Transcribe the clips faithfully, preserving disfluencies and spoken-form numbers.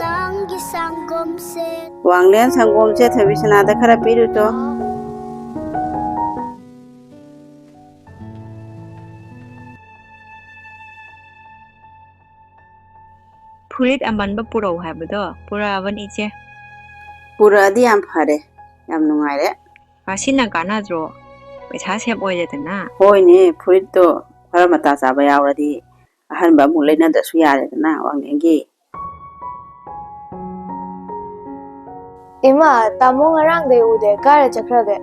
ꯅꯪꯒꯤ ꯁꯪꯒꯣꯝꯁꯦ꯫ ꯋꯥꯡꯂꯦꯟ, ꯁꯪꯒꯣꯝꯁꯦ ꯊꯣꯏꯕꯤꯁꯅꯥꯗ ꯈꯔ ꯄꯤꯔꯨꯆꯣ꯫ ꯐꯨꯔꯤꯠ ꯑꯃꯟꯕ ꯄꯨꯔꯛꯎ ꯍꯥꯏꯕꯗꯣ ꯄꯨꯔꯛꯑꯕꯅꯤ, ꯏꯆꯦ꯫ ꯄꯨꯔꯛꯑꯗꯤ ꯌꯥꯝ ꯐꯔꯦ, ꯌꯥꯝ ꯅꯨꯡꯉꯥꯏꯔꯦ꯫ ꯃꯁꯤꯅ ꯀꯥꯟꯅꯗ꯭ꯔꯣ? ꯄꯩꯁꯥ save ꯑꯣꯏꯔꯦꯗꯅ꯫ ꯍꯣꯏꯅꯦ, ꯐꯨꯔꯤꯠꯇꯣ ꯈꯔ ꯃꯇꯥ ꯆꯥꯕ ꯌꯥꯎꯔꯗꯤ ꯑꯍꯟꯕ ꯑꯃꯨꯛ ꯂꯩꯅꯗ꯭ꯔꯁꯨ ꯌꯥꯔꯦꯗꯅ, ꯋꯥꯡꯂꯦꯟꯒꯤ꯫ ꯏꯃꯥ, ꯇꯥꯃꯣ ꯉꯔꯥꯡꯗꯩ ꯎꯗꯦ, ꯀꯥꯏꯗ ꯆꯠꯈ꯭ꯔꯒꯦ?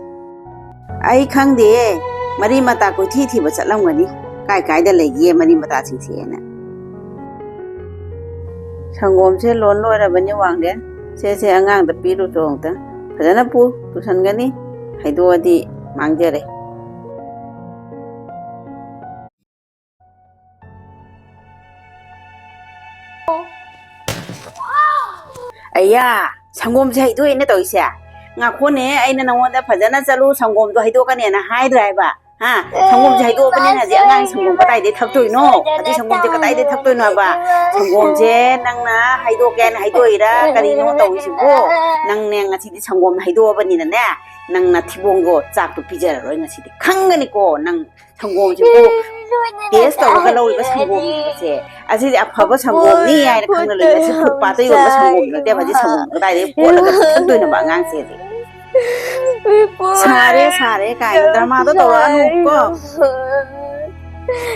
ꯑꯩ ꯈꯪꯗꯦꯌꯦ, ꯃꯔꯤ ꯃꯇꯥ ꯀꯣꯏꯊꯤ ꯊꯤꯕ ꯆꯠꯂꯝꯒꯅꯤ꯫ ꯀꯥꯏ ꯀꯥꯏꯗ ꯂꯩꯒꯦ ꯃꯔꯤ ꯃꯇꯥꯁꯤꯡꯁꯦꯅ꯫ ꯁꯪꯒꯣꯝꯁꯦ ꯂꯣꯟ ꯂꯣꯏꯔꯕꯅꯤ, ꯋꯥꯡꯂꯦꯟ꯫ ꯁꯦ, ꯁꯦ, ꯑꯉꯥꯡꯗ ꯄꯤꯔꯨꯆꯣ ꯑꯃꯨꯛꯇ꯫ ꯐꯖꯅ ꯄꯨ, ꯇꯨꯁꯟꯒꯅꯤ꯫ ꯍꯩꯗꯣꯛꯑꯗꯤ ꯃꯥꯡꯖꯔꯦ꯫ ꯑꯌꯥ, ꯁꯪꯒꯣꯝꯁꯦ ꯍꯩꯗꯣꯛꯑꯦꯅ ꯇꯧꯔꯤꯁꯦ꯫ ꯉꯥꯈꯣꯅꯦ, ꯑꯩꯅ ꯅꯉꯣꯟꯗ ꯐꯖꯅ ꯆꯠꯂꯨ, ꯁꯪꯒꯣꯝꯗꯣ ꯍꯩꯗꯣꯛꯀꯅꯦꯅ ꯍꯥꯏꯗ꯭ꯔꯥ ꯍꯥꯏꯕ? ꯍꯥ? ꯁꯪꯒꯣꯝꯁꯦ ꯍꯩꯗꯣꯛꯑꯕꯅꯤꯅ ꯍꯧꯖꯤꯛ ꯑꯉꯥꯡ ꯁꯪꯒꯣꯝ ꯀꯗꯥꯏꯗꯩ ꯊꯛꯇꯣꯏꯅꯣ? ꯍꯧꯖꯤꯛ ꯁꯪꯒꯣꯝꯁꯦ ꯀꯗꯥꯏꯗꯩ ꯊꯛꯇꯣꯏꯅꯣ ꯍꯥꯏꯕ? ꯁꯪꯒꯣꯝꯁꯦ ꯅꯪꯅ ꯍꯩꯗꯣꯛꯀꯦ ꯍꯥꯏꯅ ꯍꯩꯗꯣꯛꯏꯔꯥ? ꯀꯔꯤꯅꯣ ꯇꯧꯔꯤꯁꯤꯕꯣ? ꯅꯪꯅꯦ ꯉꯁꯤꯗꯤ ꯁꯪꯒꯣꯝ ꯍꯩꯗꯣꯛꯑꯕꯅꯤꯅꯅꯦ, ꯅꯪ ꯅꯊꯤꯕꯣꯡꯗꯣ ꯆꯥꯛꯇꯣ ꯄꯤꯖꯔꯔꯣꯏ ꯉꯁꯤꯗꯤ꯫ ꯈꯪꯒꯅꯤꯀꯣ ꯅꯪ ꯁꯪꯒꯣꯝꯁꯤꯕꯨ test ꯇꯧꯔꯒ ꯂꯧꯔꯤꯕ ꯁꯪꯒꯣꯝꯅꯦꯕꯁꯦ꯫ ꯑꯁꯤꯗꯤ ꯑꯐꯕ ꯁꯪꯒꯣꯝꯅꯤ ꯍꯥꯏꯅ ꯈꯪꯅ ꯂꯩ꯫ ꯃꯁꯤ ꯐꯨꯠꯄꯥꯠꯇ ꯌꯣꯟꯕ ꯁꯪꯒꯣꯝ ꯅꯠꯇꯦꯕ꯫ ꯍꯧꯖꯤꯛ ꯁꯪꯒꯣꯝ ꯀꯗꯥꯏꯗꯒꯤ ꯀꯣꯠꯂꯒ ꯊꯛꯇꯣꯏꯅꯣꯕ ꯑꯉꯥꯡꯁꯦ ꯍꯧꯖꯤꯛ? ꯁꯥꯔꯦ, ꯁꯥꯔꯦ ꯀꯥꯏꯅ drama ꯗꯣ ꯇꯧꯔꯛꯑꯅꯨ ꯀꯣ꯫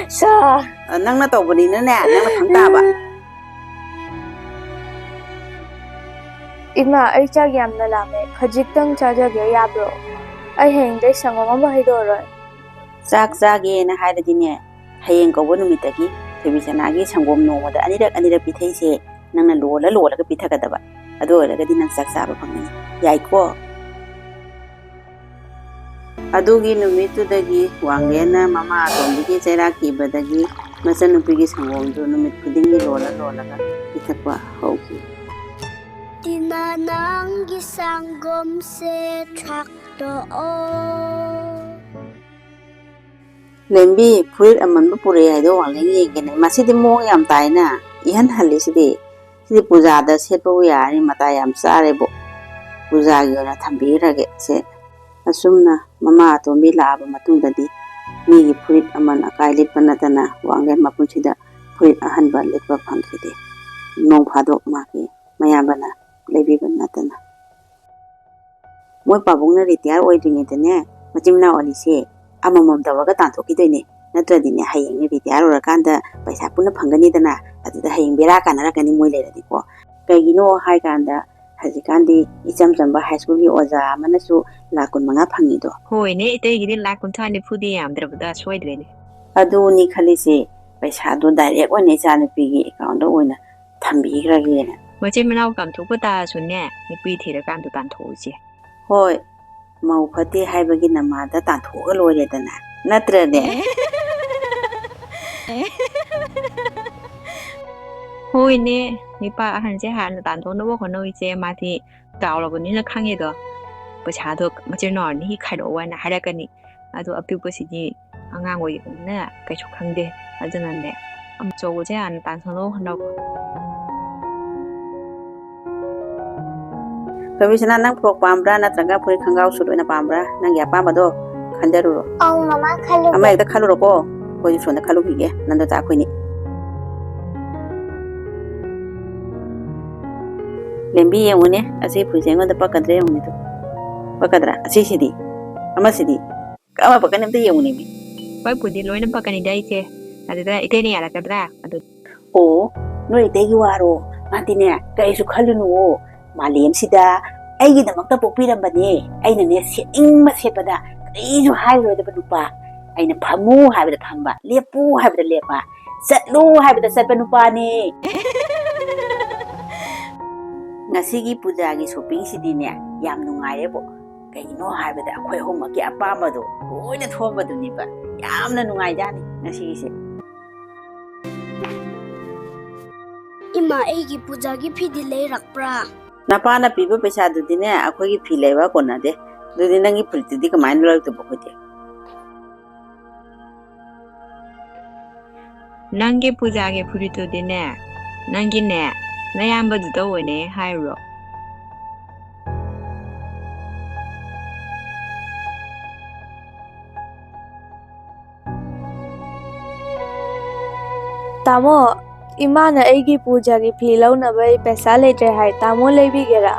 ꯁꯥ- ꯑ, ꯅꯪꯅ ꯇꯧꯕꯅꯤꯅꯅꯦ, ꯅꯪꯅ ꯈꯪ ꯇꯥꯕ꯫ ꯏꯃꯥ, ꯑꯩ ꯆꯥꯛ ꯌꯥꯝꯅ ꯂꯥꯝꯃꯦ, ꯈꯖꯤꯛꯇꯪ ꯆꯥꯖꯒꯦ ꯌꯥꯕ꯭ꯔꯣ? ꯑꯩ ꯍꯌꯦꯡꯗꯩ ꯁꯪꯒꯣꯝ ꯑꯃ ꯍꯩꯗꯣꯛꯑꯔꯣꯏ꯫ ꯆꯥꯛ ꯆꯥꯒꯦꯅ ꯍꯥꯏꯔꯗꯤꯅꯦ, ꯍꯌꯦꯡ ꯀꯧꯕ ꯅꯨꯃꯤꯠꯇꯒꯤ ꯊꯣꯏꯕꯤꯁꯅꯥꯒꯤ ꯁꯪꯒꯣꯝ ꯅꯣꯡꯃꯗ ꯑꯅꯤꯔꯛ ꯑꯅꯤꯔꯛ ꯄꯤꯊꯛꯏꯁꯦ ꯅꯪꯅ ꯂꯣꯜꯂ ꯂꯣꯜꯂꯒ ꯄꯤꯊꯛꯀꯗꯕ꯫ ꯑꯗꯨ ꯑꯣꯏꯔꯒꯗꯤ ꯅꯪ ꯆꯥꯛ ꯆꯥꯕ ꯐꯪꯒꯅꯤ꯫ ꯌꯥꯏꯀꯣ? ꯑꯗꯨꯒꯤ ꯅꯨꯃꯤꯠꯇꯨꯗꯒꯤ ꯋꯥꯡꯂꯦꯟꯅ ꯃꯃꯥ ꯑꯇꯣꯝꯕꯤꯒꯤ ꯆꯩꯔꯥꯛ ꯀꯤꯕꯗꯒꯤ ꯃꯆꯟꯅꯨꯄꯤꯒꯤ ꯁꯪꯒꯣꯝꯗꯨ ꯅꯨꯃꯤꯠ ꯈꯨꯗꯤꯡꯒꯤ ꯂꯣꯜꯂ ꯂꯣꯜꯂꯒ ꯄꯤꯊꯛꯄ ꯍꯧꯈꯤ꯫ ꯇꯤꯅꯥ, ꯅꯪꯒꯤ ꯁꯪꯒꯣꯝꯁꯦ ꯊꯛꯇꯣꯛꯑꯣ꯫ ꯂꯦꯝꯕꯤ, ꯐꯨꯔꯤꯠ ꯑꯃꯟꯕ ꯄꯨꯔꯛꯑꯦ ꯍꯥꯏꯗꯣ ꯋꯥꯡꯂꯦꯟ ꯌꯦꯡꯒꯦꯅꯦ꯫ ꯃꯁꯤꯗꯤ ꯃꯑꯣꯡ ꯌꯥꯝ ꯇꯥꯏꯅ, ꯏꯍꯟ ꯍꯜꯂꯤꯁꯤꯗꯤ꯫ ꯁꯤꯗꯤ ꯄꯨꯖꯥꯗ ꯁꯦꯠꯄꯕꯨ ꯌꯥꯔꯅꯤ, ꯃꯇꯥ ꯌꯥꯝ ꯆꯥꯔꯦꯕꯣ꯫ ꯄꯨꯖꯥꯒꯤ ꯑꯣꯏꯅ ꯊꯝꯕꯤꯔꯒꯦ ꯁꯦ꯫ ꯑꯁꯨꯝꯅ ꯃꯃꯥ ꯑꯇꯣꯝꯕꯤ ꯂꯥꯛꯑꯕ ꯃꯇꯨꯡꯗꯗꯤ ꯃꯤꯒꯤ ꯐꯨꯔꯤꯠ ꯑꯃꯟ ꯑꯀꯥꯏ ꯂꯤꯠꯄ ꯅꯠꯇꯅ ꯋꯥꯡꯂꯦꯟ ꯃꯄꯨꯟꯁꯤꯗ ꯐꯨꯔꯤꯠ ꯑꯍꯟꯕ ꯂꯤꯠꯄ ꯐꯪꯈꯤꯗꯦ꯫ ꯅꯣꯡ ꯐꯥꯗꯣꯛ ꯃꯥꯒꯤ ꯃꯌꯥꯝꯕꯅ ꯂꯩꯕꯤꯕ ꯅꯠꯇꯅ꯫ ꯃꯣꯏ ꯄꯥꯕꯨꯡꯅ ꯔꯤꯇꯥꯌꯔ ꯑꯣꯏꯗ꯭ꯔꯤꯉꯩꯗꯅꯦ, ꯃꯆꯤꯟ ꯃꯅꯥꯎ ꯑꯅꯤꯁꯦ ꯑꯃꯃꯝ ꯇꯧꯔꯒ ꯇꯥꯟꯊꯣꯛꯈꯤꯗꯣꯏꯅꯦ꯫ ꯅꯠꯇ꯭ꯔꯗꯤꯅꯦ, ꯍꯌꯦꯡꯅꯦ ꯔꯤꯇꯥꯌꯔ ꯑꯣꯏꯔꯀꯥꯟꯗ ꯄꯩꯁꯥ ꯄꯨꯟꯅ ꯐꯪꯒꯅꯤꯗꯅ, ꯑꯗꯨꯗ ꯍꯌꯦꯡ ꯕꯦꯔꯥ ꯀꯥꯟꯅꯔꯛꯀꯅꯤ ꯃꯣꯏ ꯂꯩꯔꯗꯤꯀꯣ꯫ ꯀꯩꯒꯤꯅꯣ ꯍꯥꯏ ꯀꯥꯟꯗ, ꯍꯧꯖꯤꯛꯀꯥꯟꯗꯤ ꯏꯆꯝ ꯆꯝꯕ ꯍꯥꯏ ꯁ꯭ꯀꯨꯜꯒꯤ ꯑꯣꯖꯥ ꯑꯃꯅꯁꯨ ꯂꯥꯛ ꯀꯨꯟ ꯃꯉꯥ ꯐꯪꯉꯤꯗꯣ꯫ ꯍꯣꯏꯅꯦ, ꯏꯇꯩꯒꯤꯗꯤ ꯂꯥꯛ ꯀꯨꯟꯊ꯭ꯔꯥ ꯅꯤꯐꯨꯗꯤ ꯌꯥꯝꯗ꯭ꯔꯕꯗ ꯁꯣꯏꯗ꯭ꯔꯦꯅꯦ꯫ ꯑꯗꯨꯅꯤ ꯈꯜꯂꯤꯁꯦ, ꯄꯩꯁꯥꯗꯣ ꯗꯥꯏꯔꯦꯛ ꯑꯣꯏꯅ ꯏꯆꯥꯅꯨꯄꯤꯒꯤ ꯑꯦꯀꯥꯎꯟꯗ ꯑꯣꯏꯅ ꯊꯝꯕꯤꯈ꯭ꯔꯒꯦꯅ꯫ ꯃꯆꯤꯟ ꯃꯅꯥꯎ ꯇꯥꯟꯊꯣꯛꯄ ꯇꯥꯔꯁꯨꯅꯦ, ꯅꯨꯄꯤ ꯊꯤꯔꯀꯥꯟꯗ ꯇꯥꯟꯊꯣꯛꯎꯁꯦ꯫ ꯍꯣꯏ, ꯃꯧ ꯐꯠꯇꯦ ꯍꯥꯏꯕꯒꯤ ꯅꯃꯥꯗ ꯇꯥꯟꯊꯣꯛꯑꯒ ꯂꯣꯏꯔꯦꯗꯅ, ꯅꯠꯇ꯭ꯔꯅꯦ? ꯍꯣꯏꯅꯦ, ꯅꯨꯄꯥ ꯑꯍꯟꯁꯦ ꯍꯥꯟꯅ ꯇꯥꯟꯊꯣꯛꯅꯕ ꯍꯣꯠꯅꯧ ꯏꯆꯦ, ꯃꯥꯗꯤ ꯆꯥꯎꯔꯕꯅꯤꯅ ꯈꯪꯉꯦꯗꯣ꯫ ꯄꯩꯁꯥꯗꯣ ꯃꯆꯤꯟ ꯃꯅꯥꯎ ꯑꯅꯤ ꯈꯥꯏꯗꯣꯛꯑꯣ ꯍꯥꯏꯅ ꯍꯥꯏꯔꯛꯀꯅꯤ꯫ ꯑꯗꯣ ꯑꯄꯤꯛꯄꯁꯤꯗꯤ ꯑꯉꯥꯡ ꯑꯣꯏꯔꯤꯕꯅꯤꯅ ꯀꯩꯁꯨ ꯈꯪꯗꯦ꯫ ꯑꯗꯨꯅꯅꯦ, ꯑꯆꯧꯕꯁꯦ ꯍꯥꯟꯅ ꯇꯥꯟꯊꯣꯛꯅꯕ ꯍꯣꯠꯅꯧ꯫ ꯀꯕꯤꯁꯅꯥ, ꯅꯪ ꯐ꯭ꯔꯣꯛ ꯄꯥꯝꯕ꯭ꯔꯥ ꯅꯠꯇ꯭ꯔꯒ ꯐꯨꯔꯤꯠ ꯈꯣꯡꯒ꯭ꯔꯥꯎ ꯁꯨꯠ ꯑꯣꯏꯅ ꯄꯥꯝꯕ꯭ꯔꯥ? ꯅꯪꯒꯤ ꯑꯄꯥꯝꯕꯗꯣ ꯈꯟꯖꯔꯨꯔꯣ꯫ ꯑꯧ ꯃꯃꯥ, ꯈꯜꯂꯨꯒꯦ꯫ ꯑꯃ ꯍꯦꯛꯇ ꯈꯜꯂꯨꯔꯣꯀꯣ꯫ ꯑꯩꯈꯣꯏꯁꯨ ꯁꯣꯝꯗ ꯈꯜꯂꯨꯈꯤꯒꯦ, ꯅꯟꯗꯣꯆꯥ ꯑꯩꯈꯣꯏꯅꯤ꯫ ꯂꯦꯝꯕꯤ, ꯌꯦꯡꯉꯨꯅꯦ, ꯑꯁꯤ ꯐꯨꯔꯤꯠꯁꯦ ꯑꯩꯉꯣꯟꯗ ꯄꯛꯀꯗ꯭ꯔꯥ ꯌꯦꯡꯉꯨꯅꯦ ꯇꯨ꯫ ꯄꯛꯀꯗ꯭ꯔꯥ? ꯑꯁꯤꯁꯤꯗꯤ? ꯑꯃꯁꯤꯗꯤ? ꯀꯔꯝꯕ ꯄꯛꯀꯅꯤ ꯑꯝꯇ ꯌꯦꯡꯉꯨꯅꯦ ꯃꯤ꯫ ꯄꯛꯄꯨꯗꯤ ꯂꯣꯏꯅ ꯄꯛꯀꯅꯤꯗ ꯏꯆꯦ꯫ ꯑꯗꯨꯗ ꯏꯇꯩꯅ ꯌꯥꯔꯛꯀꯗ꯭ꯔꯥ? ꯑꯗꯨ ꯑꯣ, ꯅꯣꯏ ꯏꯇꯩꯒꯤ ꯋꯥꯔꯣ? ꯃꯥꯗꯤꯅꯦ, ꯀꯩꯁꯨ ꯈꯜꯂꯨꯅꯨꯑꯣ꯫ ꯃꯥꯂꯦꯝꯁꯤꯗ ꯑꯩꯒꯤꯗꯃꯛꯇ ꯄꯣꯛꯄꯤꯔꯝꯕꯅꯦ꯫ ꯑꯩꯅꯅꯦ, ꯁꯦꯠꯅꯤꯡꯕ ꯁꯦꯠꯄꯗ ꯀꯔꯤꯁꯨ ꯍꯥꯏꯔꯣꯏꯗꯕ ꯅꯨꯄꯥ꯫ ꯑꯩꯅ ꯐꯝꯃꯨ ꯍꯥꯏꯕꯗ ꯐꯝꯕ, ꯂꯦꯞꯄꯨ ꯍꯥꯏꯕꯗ ꯂꯦꯞꯄ, ꯆꯠꯂꯨ ꯍꯥꯏꯕꯗ ꯆꯠꯄ ꯅꯨꯄꯥꯅꯦ꯫ ꯉꯁꯤꯒꯤ ꯄꯨꯖꯥꯒꯤ ꯁꯣꯄꯤꯡꯁꯤꯗꯤꯅꯦ, ꯌꯥꯝ ꯅꯨꯡꯉꯥꯏꯔꯦꯕꯣ꯫ ꯀꯩꯒꯤꯅꯣ ꯍꯥꯏꯕꯗ ꯑꯩꯈꯣꯏ ꯑꯍꯨꯝꯃꯛꯀꯤ ꯑꯄꯥꯝꯕꯗꯣ ꯂꯣꯏꯅ ꯊꯣꯛꯑꯕꯗꯨꯅꯦꯕ꯫ ꯌꯥꯝꯅ ꯅꯨꯡꯉꯥꯏꯖꯥꯠꯅꯤ ꯉꯁꯤꯒꯤꯁꯦ꯫ ꯏꯃꯥ, ꯑꯩꯒꯤ ꯄꯨꯖꯥꯒꯤ ꯐꯤꯗꯤ ꯂꯩꯔꯛꯄ꯭ꯔꯥ? ꯅꯄꯥꯅ ꯄꯤꯕ ꯄꯩꯁꯥꯗꯨꯗꯤꯅꯦ, ꯑꯩꯈꯣꯏꯒꯤ ꯐꯤ ꯂꯩꯕ ꯀꯣꯟꯅꯗꯦ꯫ ꯑꯗꯨꯗꯤ ꯅꯪꯒꯤ ꯐꯨꯔꯤꯠꯇꯨꯗꯤ ꯀꯃꯥꯏꯅ ꯂꯧꯔꯛꯇꯣꯏꯕ ꯑꯩꯈꯣꯏꯗꯤ? ꯅꯪꯒꯤ ꯄꯨꯖꯥꯒꯤ ꯐꯨꯔꯤꯠꯇꯨꯗꯤꯅꯦ, ꯅꯪꯒꯤꯅꯦ, ꯅꯌꯥꯝꯕꯗꯨꯗ ꯑꯣꯏꯅ ꯍꯥꯏꯔꯨꯔꯣ꯫ ꯇꯥꯃꯣ, ꯏꯃꯥꯅ ꯑꯩꯒꯤ ꯄꯨꯖꯥꯒꯤ ꯐꯤ ꯂꯧꯅꯕ ꯑꯩ ꯄꯩꯁꯥ ꯂꯩꯇ꯭ꯔꯦ ꯍꯥꯏ꯫ ꯇꯥꯃꯣ ꯂꯩꯕꯤꯒꯦꯔꯥ?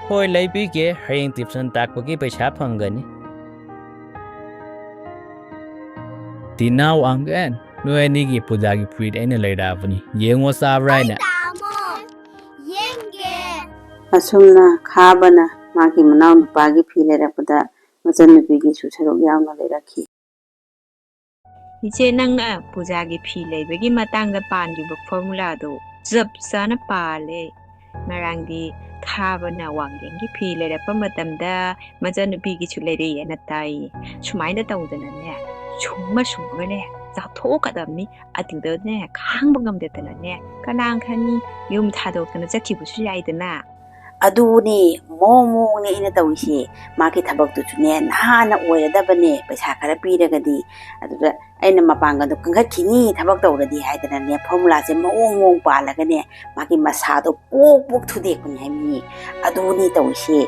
ꯍꯣꯏ, ꯂꯩꯕꯤꯒꯦ꯫ ꯍꯌꯦꯡ tuition ꯇꯥꯛꯄꯒꯤ ꯄꯩꯁꯥ ꯐꯪꯒꯅꯤ꯫ ꯇꯤꯅꯥ, ꯋꯥꯡꯒꯦꯟ, ꯅꯣꯏ ꯑꯅꯤꯒꯤ ꯄꯨꯖꯥꯒꯤ ꯐꯨꯔꯤꯠ ꯑꯩꯅ ꯂꯩꯔꯛꯑꯕꯅꯤ꯫ ꯌꯦꯡꯉꯣ, ꯆꯥꯕ꯭ꯔꯥ ꯍꯥꯏꯅ꯫ ꯇꯥꯃꯣ, ꯌꯦꯡꯒꯦ꯫ ꯑꯁꯨꯝꯅ ꯈꯥꯕꯅ ꯃꯥꯒꯤ ꯃꯅꯥꯎꯅꯨꯄꯥꯒꯤ ꯐꯤ ꯂꯩꯔꯛꯄꯗ ꯃꯆꯟꯅꯨꯄꯤꯒꯤꯁꯨ ꯁꯔꯨꯛ ꯌꯥꯎꯅ ꯂꯩꯔꯛꯈꯤ꯫ ꯏꯆꯦ, ꯅꯪꯅ ꯄꯨꯖꯥꯒꯤ ꯐꯤ ꯂꯩꯕꯒꯤ ꯃꯇꯥꯡꯗ ꯄꯥꯟꯈꯤꯕ formulaꯗꯣ ꯆꯞ ꯆꯥꯅ ꯄꯥꯜꯂꯦ꯫ ꯉꯔꯥꯡꯗꯤ ꯈꯥꯕꯅ ꯋꯥꯡꯂꯦꯟꯒꯤ ꯐꯤ ꯂꯩꯔꯛꯄ ꯃꯇꯝꯗ ꯃꯆꯟꯅꯨꯄꯤꯒꯤꯁꯨ ꯂꯩꯔꯛꯑꯦꯅ ꯇꯥꯏꯌꯦ꯫ ꯁꯨꯃꯥꯏꯅ ꯇꯧꯗꯅꯅꯦ, ꯁꯨꯝꯃ ꯁꯨꯝꯃꯒꯅꯦ ꯆꯥꯊꯣꯛꯀꯗꯕꯅꯤ꯫ ꯑꯗꯨꯗꯅꯦ ꯈꯥꯡꯕ ꯉꯝꯗꯗꯅꯅꯦ, ꯀꯅꯥ ꯈꯪꯅꯤ, ꯌꯨꯝ ꯊꯥꯗꯣꯛꯇꯅ ꯆꯠꯈꯤꯕꯁꯨ ꯌꯥꯏꯗꯅ꯫ ꯑꯗꯨꯅꯦ, ꯃꯑꯣꯡ ꯃꯑꯣꯡꯅꯦ ꯑꯩꯅ ꯇꯧꯔꯤꯁꯦ꯫ ꯃꯥꯒꯤ ꯊꯕꯛꯇꯨꯁꯨꯅꯦ ꯅꯍꯥꯟꯅ ꯑꯣꯏꯔꯗꯕꯅꯦ, ꯄꯩꯁꯥ ꯈꯔ ꯄꯤꯔꯒꯗꯤ꯫ ꯑꯗꯨꯗ ꯑꯩꯅ ꯃꯄꯥꯡꯒꯜꯗꯣ ꯀꯟꯈꯠꯈꯤꯅꯤ ꯊꯕꯛ ꯇꯧꯔꯗꯤ ꯍꯥꯏꯗꯅꯅꯦ, formulaꯁꯦ ꯃꯑꯣꯡ ꯃꯑꯣꯡ ꯄꯥꯜꯂꯒꯅꯦ, ꯃꯥꯒꯤ ꯃꯁꯥꯗꯣ ꯄꯣꯛ ꯄꯣꯛ ꯊꯨꯗꯦꯛꯄꯅꯤ ꯍꯥꯏꯕꯅꯤ꯫ ꯑꯗꯨꯅꯤ ꯇꯧꯔꯤꯁꯦ꯫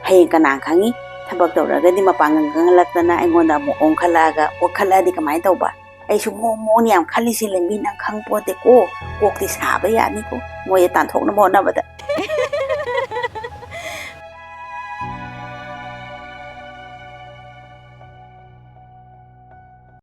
ꯍꯌꯦꯡ ꯀꯅꯥ ꯈꯪꯉꯤ, ꯊꯕꯛ ꯇꯧꯔꯒꯗꯤ ꯃꯄꯥꯡꯒꯜ ꯀꯟꯈꯠꯂꯛꯇꯅ ꯑꯩꯉꯣꯟꯗ ꯑꯃꯨꯛ ꯑꯣꯟꯈꯠꯂꯛꯑꯒ ꯑꯣꯠꯈꯠꯂꯛꯑꯗꯤ ꯀꯃꯥꯏꯅ ꯇꯧꯕ? ꯑꯩꯁꯨ ꯃꯑꯣꯡ ꯃꯑꯣꯡꯅꯤ ꯌꯥꯝ ꯈꯜꯂꯤꯁꯦ, ꯂꯦꯝꯕꯤ, ꯅꯪ ꯈꯪ ꯄꯣꯠꯇꯦꯀꯣ꯫ ꯀꯣꯛꯇꯤ ꯁꯥꯕ ꯌꯥꯅꯤꯀꯣ, ꯃꯣꯏꯁꯦ ꯇꯥꯟꯊꯣꯛꯅꯕ ꯍꯣꯠꯅꯕꯗ꯫